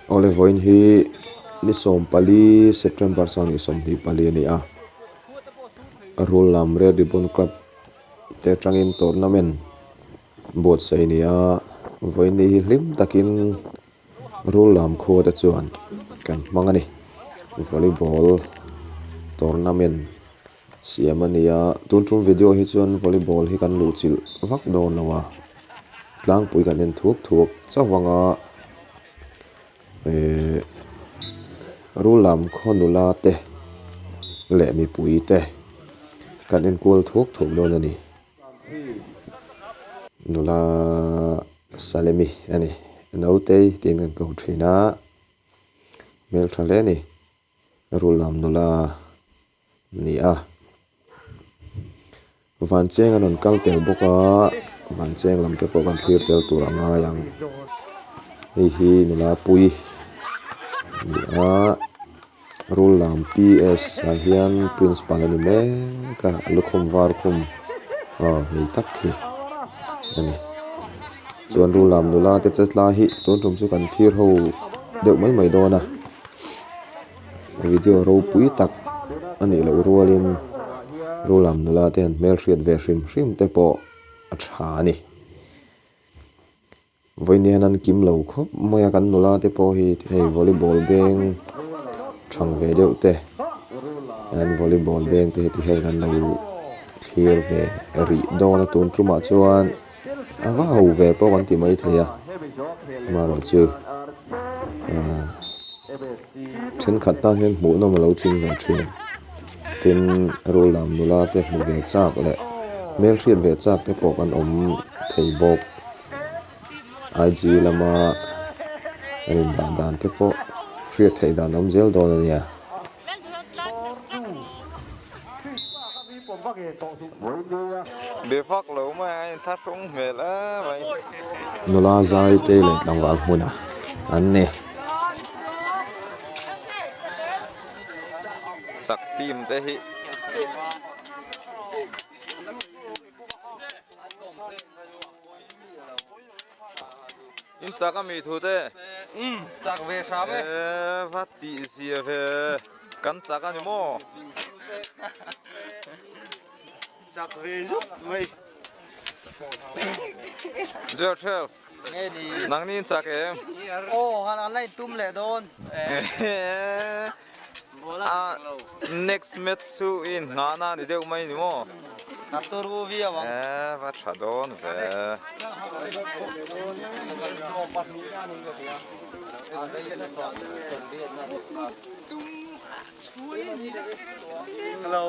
Awle vawiin hi ni 14 September 2024 a ni a, Rul lam Red Ribbon Club te atangin tournament buatsaih a ni a, vawiin ni hi hlim takin Rul lam khua te chuan kan hmang a ni, volleyball tournament siam a ni a, tun tum video hi chuan volleyball hi kan luhchilh vak dawn lo a, tlangpui kan en thuak thuak chauh vang a, ehh rul lam khaw nula te leh mipui te kan enkual thuak thuak dawn a ni. Nula Salemi a ni, Nautei tiin kan ko thin a, hmeltha hle a ni. Rul lam nula a ni a, Vancheng an rawn kal tel bawk a, Vancheng lam te pawh kan thlir tel tur a ngai ang. Hei hi nula pui a ni a, Rul lam PS ah hian principal a ni mek a, lukhum var khum aw hei tak hi a ni. Chuan Rul lam nula te che tlai hi tun tum chu kan thlir ho deuh mai mai dawn a. Video ropui tak a nih loh rualin Rulam nula te han hmelhriat ve hrim hrim te pawh a tha a ni. Vawiin hian an kim lo khawp mai a kan nula te pawh hi hei volleyball beng thang ve deuh te an volleyball beng te heti hian kan lo thlir ve rih dawn a tun tumah chuan. A va ho ve pawh kan ti mai thei a, amaherawhchu ahh thenkhat tan hian hmuhnawm a lo tling ve thin. Tin, rul lam nula te hmu ve chak leh hmelhriat ve chak te pawh kan awm thei bawk. IG lama kan indah dan te pawh hriat theih dan a awm zel dawn a nia. Be vak lo mai a inthlahrung hmel e mai. Nula zai te leh tlangval hmuna an ni. Chak team te hi. In chak a mi thu te. Umm chak ve hram e. E va tih zia ve kan chak a ni maw. Chak ve zuk mai. Zero 12. Nang ni in chak em? Aw han an la in tum leh dawn. A next match chu i inhnahna a ni deuh mai ni maw? A turu viau ang. E va tha dawn ve. Hello.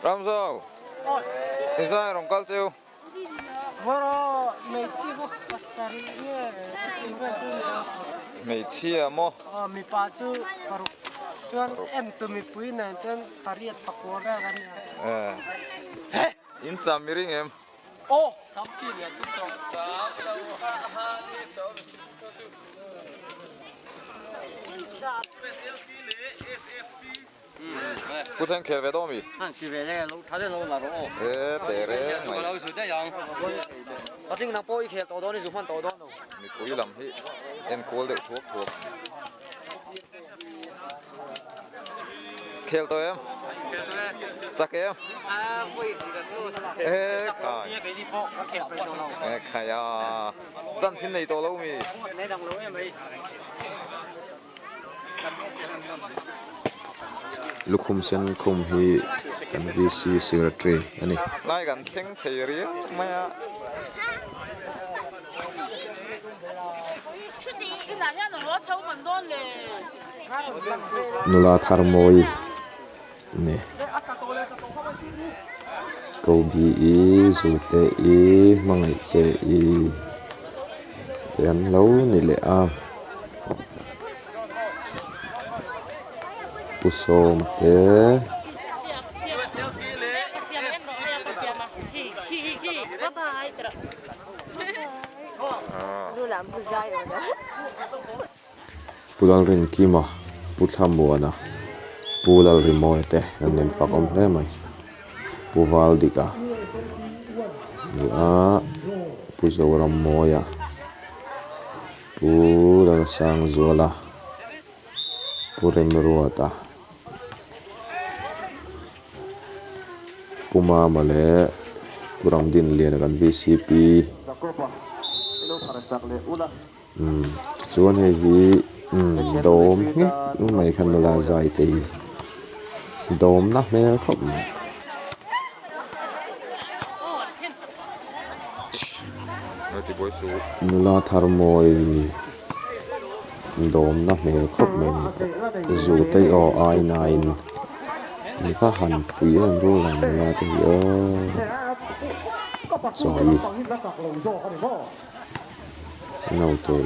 Ramzo. Inzai rawn kal cheu. Hmeichhia maw? Mipa chu paruk chuan en tu mipui nen chuan pariat pakua vel an ni a. In cham i ring em? Aw! Pu Thleng khel ve dawn mi? E teh reng mai. Mipui lam hi enkual deuh thuak thuak. Khel tawh em? Chak em? E khai. E khai a. Chan thin nei tawh lo mi? Lukhum sen khum hi kan VC Secretary a ni. Lai kan thleng thei riau mai a. Nula thar mawi a ni. Kobi i, Zute i, Hmangaihte i te an lo ni leh a. Pu Sawma te. Pu Lalrinkima, Pu Thlamuana, Pu Lalrimawia te an nen fak awm hle mai. Pu Valdika ni a, Pu Zorammawia, Pu Lalsangzuala, Pu Remruata, Pu Mama leh Pu Ramdinliana kan vcp. Umm tichuan hei hi umm dawm nghek mai khan nula zai te hi dawmna hmel khawp mai. Nula thar mawi dawmna hmel khawp mai ni pawh zute aw ai nain mi va han pui em rul ang nula te hi aw chawi. Naute.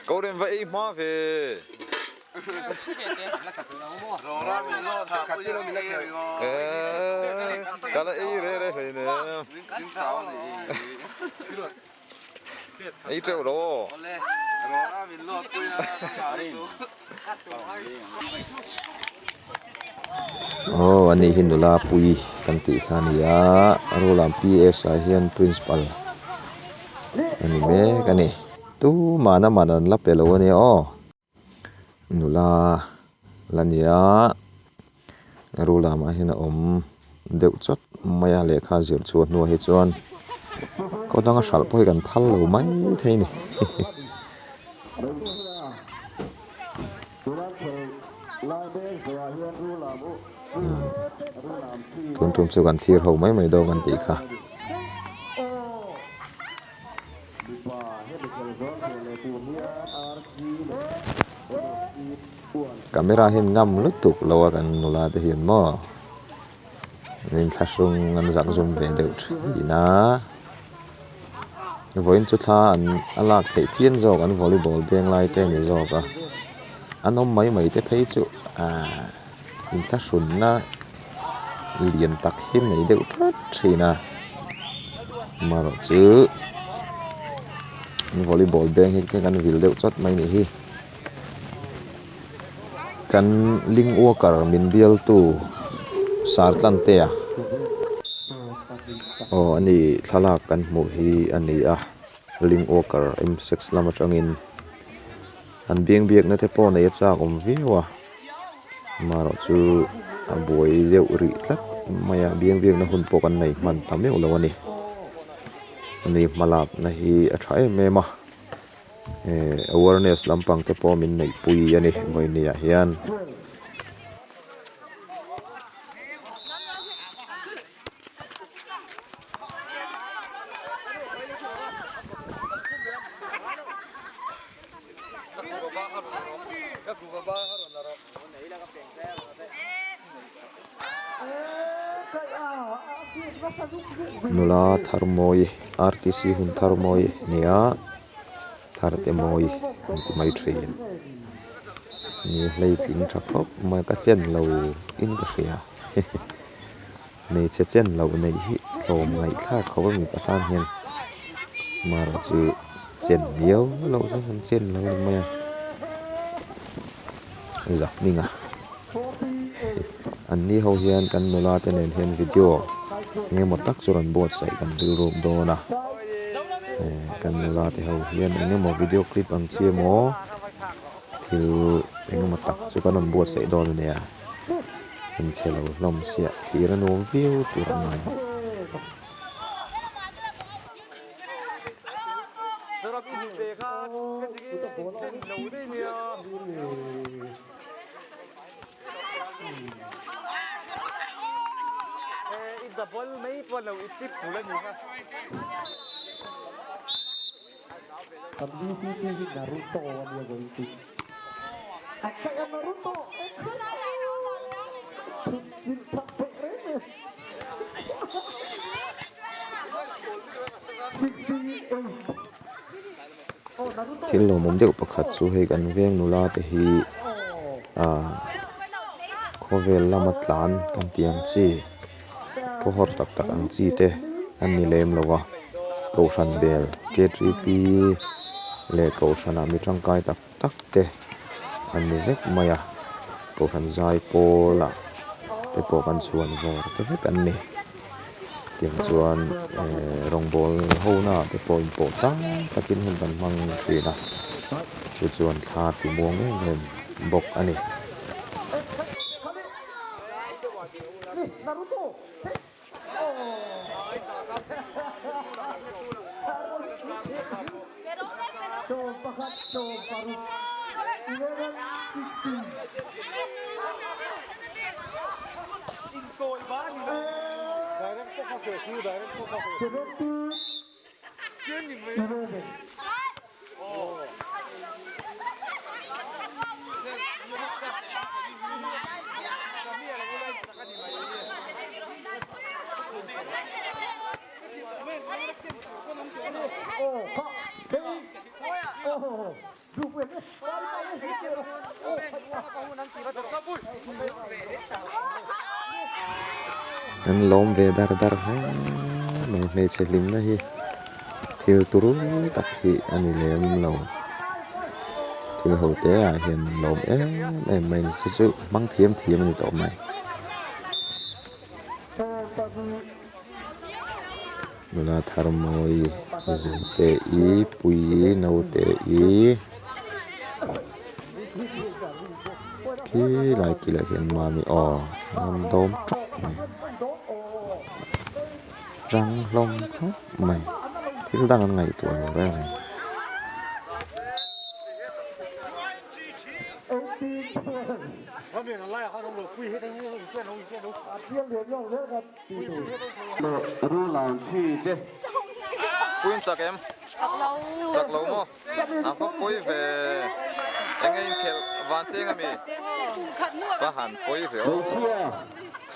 Ko rem va ei hma ve. Ka la ei re re hlei nen. Ei teuh lo aw. Aw ani hi nula pui kan tih kha a ni a, Rulam PS ah hian principal a ni mek a ni. Tumah man an la pe lo a nia aw. Nula la nia Rulamah hian a awm deuh chawt mai a lehkha zir chhuah hnuah hi chuan khaw danga hralh pawh hi kan phal lo mai thei a ni. Tun tum chu kan thlir ho mai mai dawn kan tih kha. Camera hian ngam lutuk lo a kan nula te hian maw min thlahrung an zak zum ve deuh thin a vawiin chu thla an a lak theih phian zawk an volleyball beng lai te a ni zawk a an awm mai mai te phei chu ahh inthlahrunna lian tak hi nei deuh tlat thin a amaherawh chu volleyball beng hi kan vil deuh chawt mai ni hi kan ling walker min bialtu Sartlantea aw ani thlalak kan hmuh hi a ni a ling walker M six lam atangin an biang biakna te pawh nei a chak awm viau a. Amaherawh chu a buai deuh rih tlat mai a, biang biakna hun pawh kan nei hman ta meuh lo a ni. Ani hmalakna hi a tha em em a, eh awareness lampang te pawh min neihpui a ni vawinia hian. Nula thar mawi RTC hun thar mawi a ni a thar te mawi kan ti mai thin ni hleitling tha khawp mai ka chen lo in ka hria hmeichhe chen loh neih hi tlawm ngaihthlak khawp a mipa tan hian marawh chu chen viau loh chu an chen lo ni mai a zahming a an ni ho hian kan nula te nen hian video eng emaw tak chu rawn buatsaih kan rilruk dawn a eh kan nula te ho hian eng emaw video clip ang chi emaw thil eng emaw tak chu kan rawn buatsaih dawn a nia. An chhe lo hlawm siah thlir a nuam viau tur a ngai ang. Thil lawmawm deuh pakhat chu hei kan veng nula te hi ah khawvel lama tlan kan tih ang chi phawhawr tak tak ang chi te an ni lem lo a kohhran bel K_T_P leh kohhran ah mi tangkai tak tak te an ni vek mai a kohhran zai pawl ah te pawh kan chhuan vawr te vek an ni tiang chuan ehh rawngbawl ho na ah te pawh inpawh tlang takin hun kan hmang thin a chu chuan thla ti muang em em bawk a ni. An lawm ve dar dar hle mai hmeichhe hlimna hi thil turu tak hi a ni lem lo thil ho te ah hian an lawm em em mai a ni chu chu hmang thiam thiam a ni tawh mai. Nula thar mawi Zute i Puii Naute i khi lai kilah hian Mami aw an rawn dawm tawk mai tang hlawm khawp mai thil dang an ngaihtuah lo reng reng. Puiin chak em? Chak lo maw? A va pawi ve. Enge inkhelh van cheng ami? Va han pawi ve aw.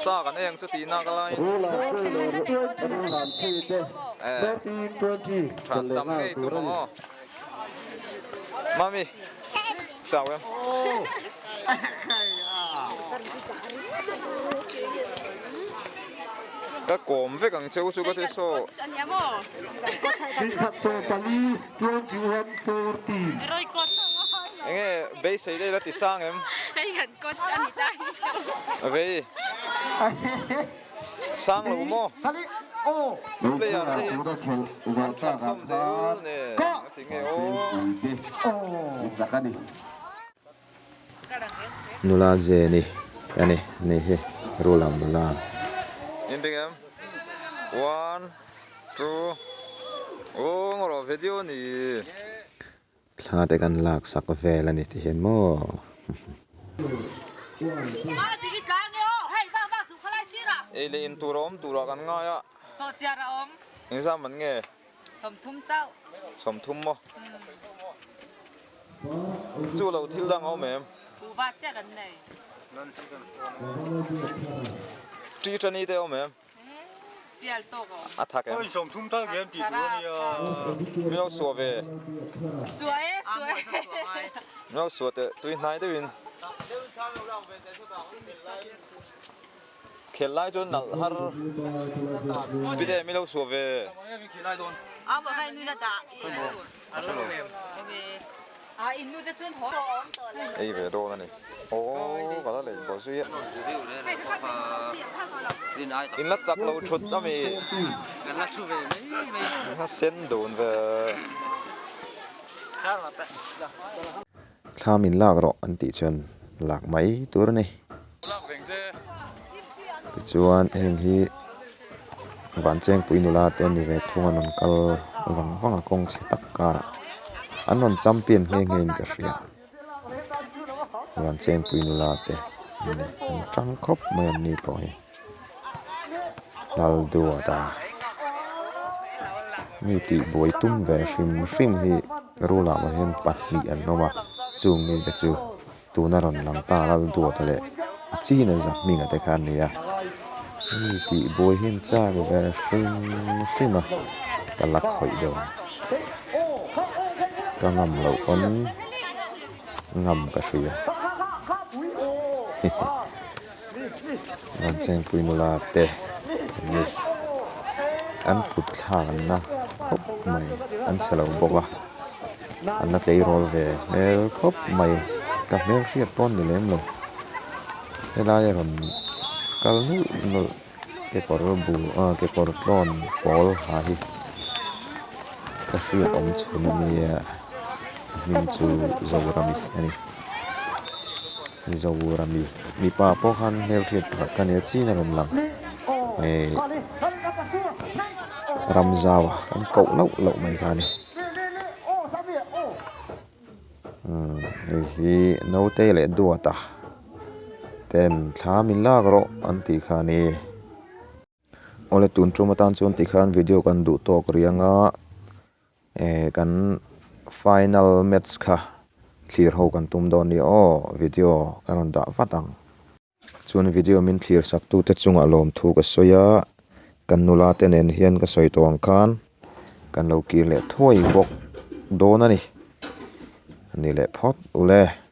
Sa kan eng chu tih nak alaiin. Eh, tha cham ngei tum ang aw. Mami, chau em? Ka kawm vek ang cheu chu ka ti saw. Enge beisei daih la ti sang em? Vei. Sang lo maw? Player te hi an that hlawm teh lul nen a ti nge aw. Nula Jenny a ni ni hi Rulam nula. In bik em? One, two, aw ngaw video ni. Thla te kan lak sak vel a ni ti hian maw. Ei leh in tur a awm turah kan ngai a. Engzam man nge? Sawmthum maw? Chu lo thil dang a awm em? Ṭi ṭani te a awm em? A thak em? Min lo suah ve. Min lo suah teh tui hnai deuhin. Khel lai chuan nalh har. Bide min lo suah ve. Ei ve dawn a ni. Aw ka la lei bawk zui a. In la chak lo thut a mi. A sen dun ve. Thla min lak rawh an tih chuan lak mai tur a ni. Tichuan heng hi Vanchengpui nula te an ni ve thung an rawn kal vang vang a kawng chhe tak karah an rawn champion nghe nghe in ka hria Vanchengpui nula te an ni an tang khawp mai an ni pawh hi Lalduata mi tih buai tum ve hrim hrim hi. Rul ah mah hian pahnih an awm a, chung mite chu tuna rawn lang ta lal duata leh a chin a za hminga te kha an ni a. Mi tih buai hian chak ve hrim hrim a, ka la khawih deuh ang. Ka ngam loh pawn ngam ka hria. Vanchengpui nula te an ni. An kut thlakna khawp mai an chhe lo bawk a, an la tleirawl ve hmel khawp mai. Ka hmel hriat pawh an ni lem lo. Helai a rawn kal nulh nulh kekawr bu ah kekawr tlawn pawl ha hi ka hriat awm chhun a nia a hming chu Zorami a ni. Zorami mipa pawh khan hmelhriat pakhat ka nia chin a rawn lang hei Ramzau a kan koh loh loh mai kha a ni umm hei hi naute leh duata ten thla min lak rawh an tih kha a ni. Awle tun tum atan chuan tikhan video kan duh tawk riang a. Eh kan final match kha thlir ho kan tum dawn nia aw video ka rawn dah vat ang. Chuan video min thlir sak tu te chungah lawmthu ka sawi a, kan nula te nen hian ka sawi tawh ang khan kan lo kir leh thuai bawk dawn a ni. A ni leh phawt ule.